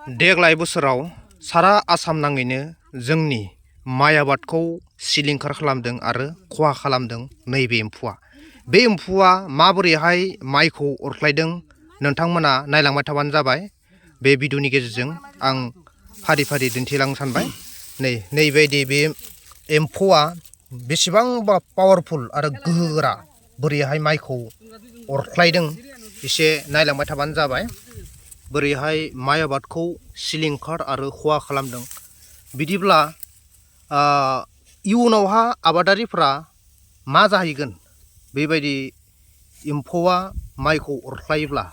देग्लाय बोसोराव सारा आसाम नाङैनो जोंनि माइ आबादखौ सिलिंखार खालामदों आरो खहा खालामदों नैबे एम्फौआ। बे एम्फौआ माबोरैहाय माइखौ अरख्लायदों नोंथांमोना नायलांबाय थाबानो जाबाय। बे भिडिअनि गेजेरजों आं फारि फारि दिन्थिलांनो सानबाय। नैबायदि बे एम्फौआ बेसेबांबा पावारफुल आरो गोहोगोरा बोरैहाय माइखौ अरख्लायदों एसे नायलांबाय थाबानो जाबाय। बोरैहाय माइ आबादखौ सिलिंखार आरो खहा खालामदों। बिदिब्ला इयुनावहा आबादारिफ्रा मा जाहैगोन बेबायदि एम्फौआ माइखौ अरख्लायोब्ला,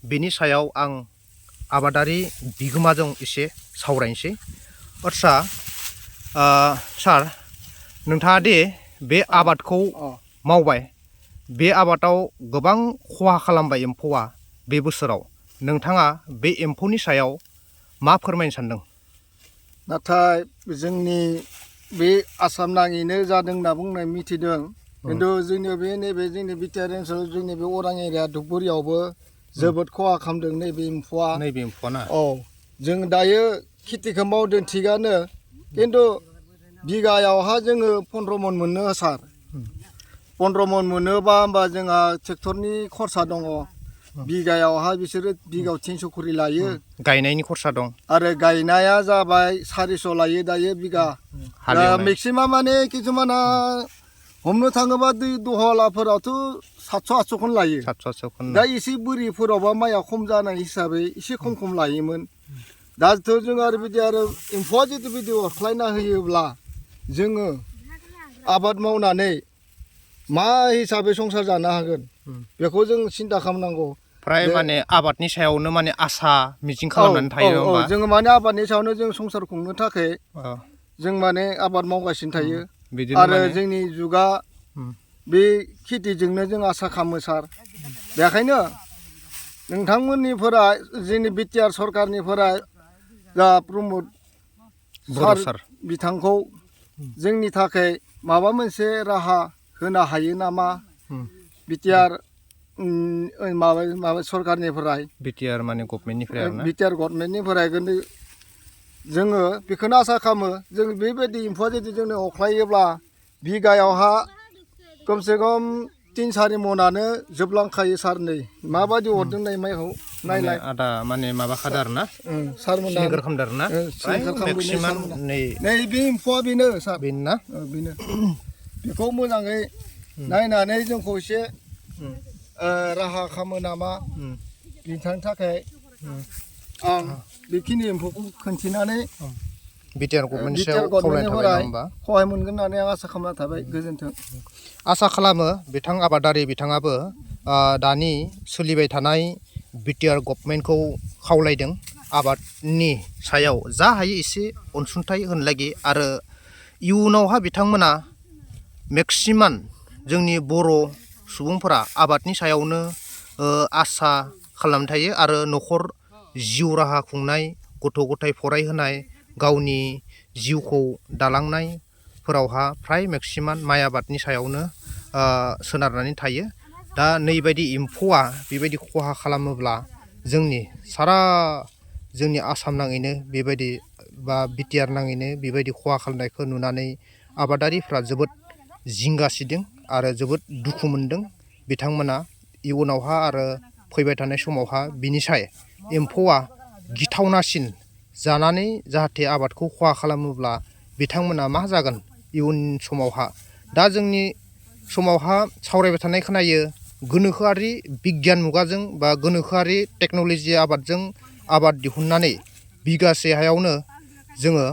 बेनि सायाव आं आबादारि बिगोमाजों एसे सावरायनोसै। आच्चा सार, नोंथाङा दि बे आबादखौ मावबाय, बे आबादाव गोबां खहा खालामबाय एम्फौआ बे बोसोराव, नोंथाङा बे एम्फौनि सायाव मा फोरमायनो सानदों? नाथाय जोंनि बे आसाम नाङैनो जादों होनना बुंनाय मिथिदों, खिन्थु जोंनि बे नैबे जोंनि बिटिआर ओनसोल, जोंनि बे अरां एरिया धुपगुरियावबो जोबोद खहा खालामदों नैबे एम्फौआ। नैबे एम्फौआ ना? औ, जों दायो खेथिखौ मावदों थिगानो, खिन्थु बिगायावहा जोङो 15 मन मोनो सार। 15 मन मोनोबा होमबा जोंहा ट्रेक्टरनि खरसा दङ। बिगायावहा बिसोरो बिगायाव 300 खरि लायो। गायनायनि खरसा दं आरो गायनाया जाबाय 400 लायो दायो बिगा। मेक्सिमाम माने किसुमाना हमनो थाङोबा दै दहलाफोरावथ' 700-800खौनो लायो। 700-800 दा एसे बोरिफोरावबा माइया खम जानाय हिसाबै एसे खम लायोमोन। दाथ' जों आरो बिदि आरो एम्फौआ जुदि बिदि अरख्लायना होयोब्ला जोङो आबाद मावनानै मा हिसाबै संसार जानो हागोन, बेखौ जों सिन्था खालामनांगौ। फ्राय माने आबादनि सायावनो माने आसा मिजिं खालामनानै थायो नङा होमबा? जोङो माने आबादनि सायावनो जों संसार खुंनो थाखाय जों माने आबाद मावगासिनो थायो। आरो जोंनि जुगा बे खेथिजोंनो जों आसा खालामो सार। बेखायनो नोंथांमोननिफोरा जोंनि बिटिआर सरकारनिफोरा जा प्रमद सार बिथांखौ जोंनि थाखाय माबा मोनसे राहा होनो हायो नामा? बिटिआर माबा सरकारनिफ्राय, बिटिआर माने गभर्नमेन्टनिफ्राय आरोना? बिटिआर गभर्नमेन्टनिफ्राय जोङो बेखौनो आसा खालामो। जों बेबायदि एम्फौआ जुदि जोंनो अख्लायोब्ला बिगायावहा खमसे खम 3-4 मनानो जोबलांखायो सार। नै माबायदि हरदों नै माइखौ नायलाय। आदा माने माबाखादो आरोना? सारमोना सिलिंखार खालामदो आरोना? नै बे एम्फौआ बेनो सार। बेनो ना? बेनो। बेखौ मोजाङै नायनानै जोंखौ एसे राहा खालामो नामा, बिथांनि थाखाय आं बेखिनि एम्फौखौ खोन्थिनानै बिटिआर गभर्नमेन्टनिफ्राय सहाय मोनगोन होननानै आं आसा खालामना थाबाय। गोजोन्थों। आसा खालामो बिथां आबादारि बिथाङाबो दानि सोलिबाय थानाय बिटिआर गभर्नमेन्टखौ खावलायदों आबादनि सायाव जा हायो एसे अनसुंथाइ होनो लागि। आरो इयुनावहा बिथांमोना मेक्सिमाम जोंनि बर' सुबुंफोरा आबादनि सायावनो आसा खालामनानै थायो आरो न'खर जिउ राहा खुंनाय, गथ' गथाय फरायहोनाय, गावनि जिउखौ दालांनायफोरावहा फ्राय मेक्सिमाम माइ आबादनि सायावनो सोनारनानै थायो। दा नैबायदि एम्फौआ बेबायदि खहा खालामोब्ला सारा जोंनि आसाम नाङैनो बेबायदि बा बिटिआर नाङैनो बेबायदि खहा खालामनायखौ नुनानै आबादारिफ्रा जोबोद जिंगासिदों आरो जोबोद दुखु मोनदों। बिथांमोना इयुनावहा आरो फैबाय थानाय समावहा बिनिसाय एम्फौआ गिथावनासिन जानानै जाहाथे आबादखौ खहा खालामोब्ला बिथांमोना मा जागोन इयुन समावहा। दा जोंनि समावहा सावरायबाय थानाय खोनायो गोनोखोआरि बिगियान मुगाजों बा गोनोखोआरि टेक्न'लजि आबादजों आबाद दिहुननानै बिगासे हायावनो जोङो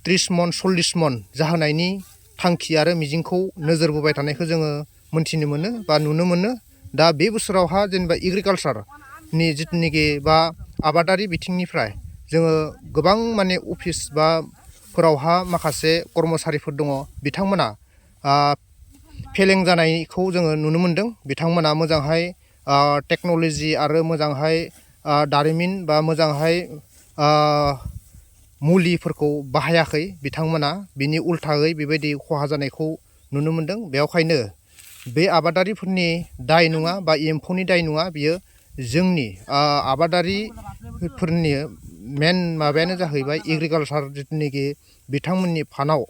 30 मन 40 मन जाहोनायनि थांखि आरो मिजिंखौ नोजोर बोबाय थानायखौ जोङो मोनथिनो मोनो बा नुनो मोनो। दा बे बोसोरावहा जेनेबा एग्रिकालसारनि जिथुनाखि बा आबादारि बिथिंनिफ्राय जोङो गोबां माने अफिस बा फोरावहा माखासे कर्मसारिफोर दङ, बिथांमोना फेलें जानायखौ जोङो नुनो मोनदों। बिथांमोना मोजांहाय टेक्न'लजि आरो मोजांहाय दारिमिन बा मोजांहाय मुलिफोरखौ बाहायाखै बिथांमोना, बिनि उल्थायै बेबायदि खहा जानायखौ नुनो मोनदों। बेखायनो बे आबादारिफोरनि दाय नङा बा एम्फौनि दाय नङा, बियो जोंनि आबादारिफोरनि मेन माबायानो जाहैबाय एग्रिकालसार जिथुनाखि बिथांमोननि फानाव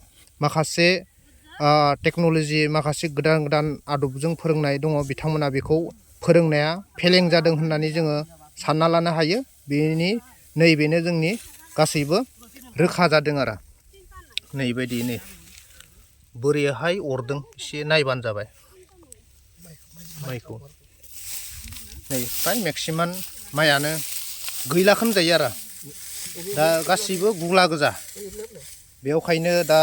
माखासे टेक्न'लजि माखासे गोदान गोदान आदबजों फोरोंनाय दङ बिथांमोना बेखौ फोरोंनाया फेलें जादों होननानै जोङो सानना लानो हायो नैबेनो जोंनि गासैबो रोखा जादों आरो नैबायदि नै बोरैहाय अरदों एसे नायबानो जाबाय माइखौ नै फ्राय मेक्सिमाम माइयानो गैलाखौनो जायो आरो दा गासैबो गुग्ला गोजा बेवखायनो दा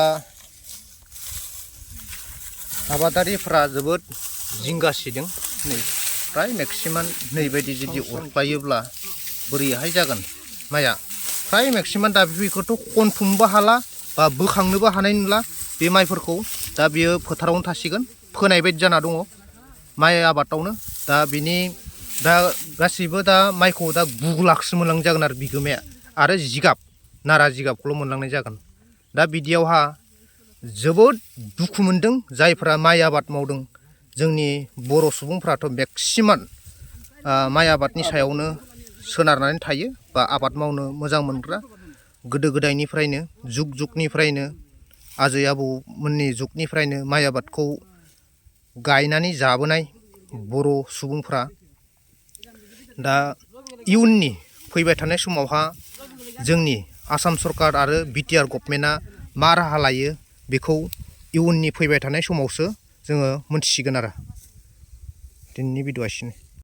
आबादारिफ्रा जोबोद जिंगासिदों नै फ्राय मेक्सिमाम नैबायदि जुदि अरख्लायोब्ला बोरैहाय जागोन माइया फ्राय मेक्सिमाम दा बेखौथ' खनथुमबो हाला बा बोखांनोबो हानाय नंला बे माइफोरखौ दा बियो फोथारावनो थासिगोन फोनाय बायदि जाना दङ माइ आबादावनो दा बिनि दा गासैबो दा माइखौ दा गुग्लाखौसो मोनलांनाय जागोन आरो बिगोमाया आरो जिगाब नारा जिगाबखौल' मोनलांनाय जागोन दा बिदियावहा जोबोद दुखु मोनदों जायफ्रा माइ आबाद मावदों जोंनि बर' सुबुंफ्राथ' मेक्सिमाम माइ आबादनि सायावनो सोनारनानै थायो बा आबाद मावनो मोजां मोनग्रा गोदो गोदायनिफ्रायनो जुगनिफ्रायनो आजै आबौमोननि जुगनिफ्रायनो माइ आबादखौ गायनानै जाबोनाय बर' सुबुंफ्रा दा इयुननि फैबाय थानाय समावहा जोंनि आसाम सरकार आरो बिटिआर गभर्नमेन्टआ मा राहा लायो बेखौ इयुननि फैबाय थानाय समावसो जोङो मोनथिसिगोन आरो दिनैनि भिडिअ'आ एसेनो